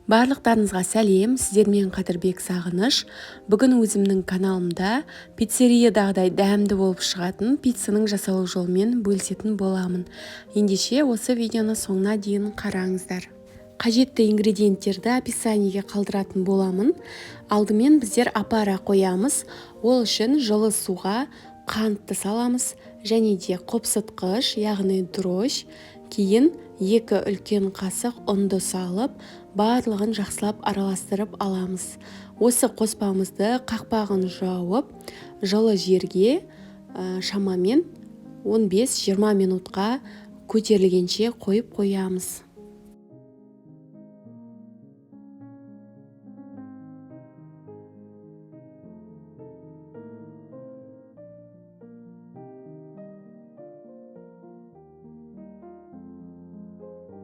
Барлықтарыңызға сәлем, сіздермен Қадырбек Сағыныш. Бүгін өзімнің каналымда пиццериядағыдай дәмді болып шығатын пиццаның жасалу жолымен бөлісетін боламын. Ендеше осы видеоны соңына дейін қараңыздар. Қажетті ингредиенттерді описаниеге қалдыратын боламын. Алдымен біздер опара қоямыз. Ол үшін жылы суға қантты саламыз және де қопсытқыш, яғни дрожь, кейін 2 үлкен қасық ұнды салып, барлығын жақсылап араластырып аламыз. Осы қоспамызды қақпағын жауып, жылы жерге шамамен 15-20 минутқа көтерілгенше қойып қоямыз.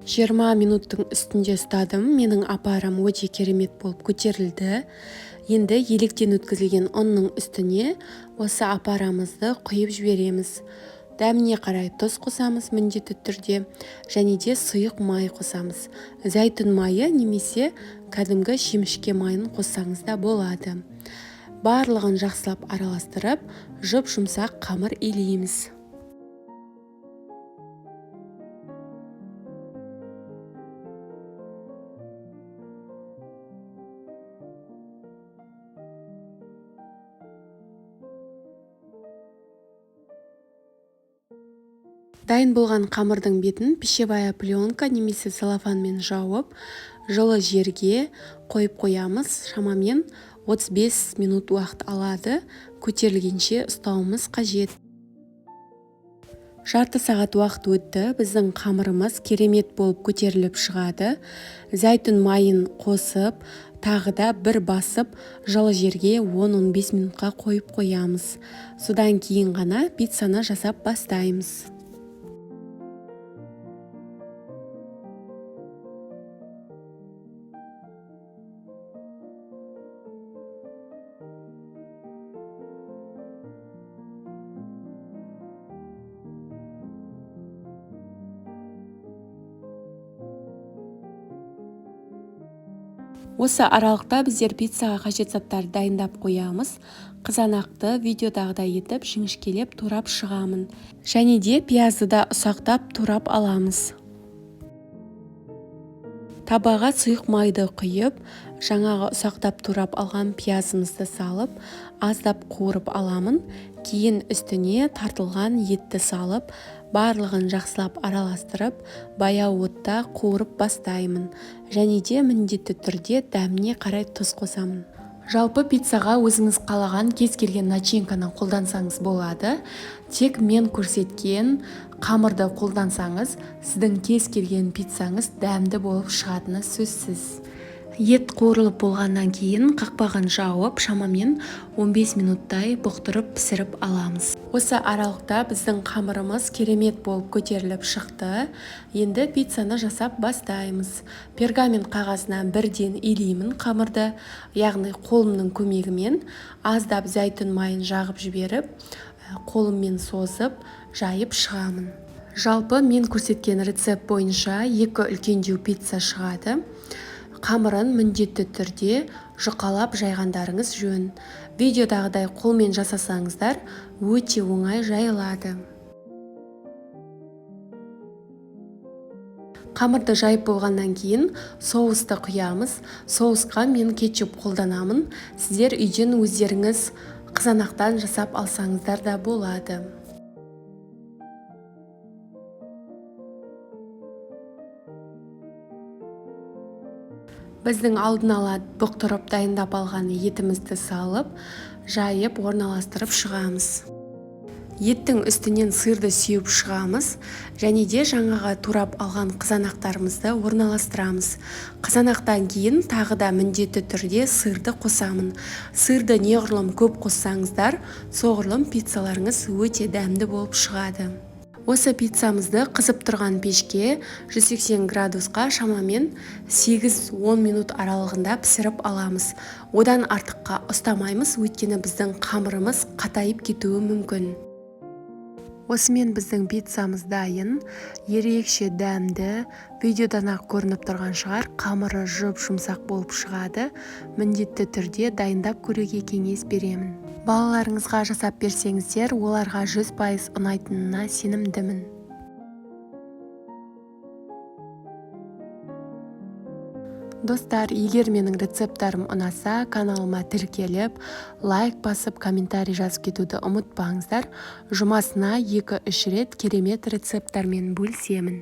20 минуттың үстінде ұстадым. Менің апарам өте керемет болып көтерілді. Енді електен өткізілген ұнның үстіне осы апарамызды құйып жібереміз. Дәміне қарай тұз қосамыз міндетті түрде, және де сұйық май қосамыз. Зәйтүн майы немесе кәдімгі шемішке майын қоссаңыз да болады. Барлығын жақсылап араластырып, жұп-жұмсақ қамыр илейміз. Дайын болған қамырдың бетін пищевая пленка немесе целлофанмен жауып, жылы жерге қойып қоямыз. Шамамен 35 минут уақыт алады, көтерілгенше ұстауымыз қажет. Жарты сағат уақыт өтті, біздің қамырымыз керемет болып көтеріліп шығады. Зәйтүн майын қосып, тағы да бір басып, жылы жерге 10-15 минутқа қойып қоямыз. Содан кейін ғана пиццаны жасап бастаймыз. Осы аралықта біздер пиццаға қажет заттарды дайындап қоямыз. Қызанақты видеодағыдай етіп жіңішкелеп турап шығамын. Және де пиязды да ұсақтап турап аламыз. Табаға сұйық майды құйып, жаңағы ұсақтап турап алған пиязымызды салып, аздап қуырып аламын. Кейін үстіне тартылған етті салып, барлығын жақсылап араластырып, баяу отта қуырып бастаймын. Және де міндетті түрде дәміне қарай тұз қосамын. Жалпы пиццаға өзіңіз қалаған кез келген начинканы қолдансаңыз болады. Тек мен көрсеткен қамырды қолдансаңыз, сіздің кез келген пиццаңыз дәмді болып шығатыны сөзсіз. Ет қуырылып болғаннан кейін қақпағын жауып, шамамен 15 минуттай бұқтырып пісіріп аламыз. Осы аралықта біздің қамырымыз керемет болып көтеріліп шықты. Енді пиццаны жасап бастаймыз. Пергамент қағазына бірден илеймін қамырды, яғни қолымның көмегімен аздап зәйтүн майын жағып жіберіп, қолыммен созып, жайып шығамын. Жалпы мен көрсеткен рецепт бойынша 2 үлкендеу пицца шығады. Қамырын міндетті түрде жұқалап жайғандарыңыз жөн. Видеодағыдай қолмен жасасаңыздар, өте оңай жайылады. Қамырды жайып болғаннан кейін соусты құямыз. Соусқа мен кетчуп қолданамын. Сіздер үйден өздеріңіз қызанақтан жасап алсаңыздар да болады. Біздің алдын ала бұқтырып дайындап алған етімізді салып, жайып орналастырып шығамыз. Еттің үстінен сырды сүйіп шығамыз, және де жаңағы турап алған қызанақтарымызды орналастырамыз. Қызанақтан кейін тағы да міндетті түрде сырды қосамын. Сырды неғұрлым көп қоссаңыздар, соғұрлым пиццаларыңыз өте дәмді болып шығады. Осы пиццамызды қызып тұрған пешке 180 градусқа шамамен 8-10 минут аралығында пісіріп аламыз. Одан артыққа ұстамаймыз, өйткені біздің қамырымыз қатайып кетуі мүмкін. Осымен біздің пиццамыз дайын. Ерекше дәмді, видеодан-ақ көрініп тұрған шығар, қамыры жұп-жұмсақ болып шығады. Міндетті түрде дайындап көруге кеңес беремін. Балаларыңызға жасап берсеңіздер, оларға 100% ұнайтынына сенімдімін. Достар, егер менің рецепттарым ұнаса, каналыма тіркеліп, лайк басып, комментарий жазып кетуді ұмытпаңыздар. Жұмасына 2-3 рет керемет рецепттармен бөлісемін.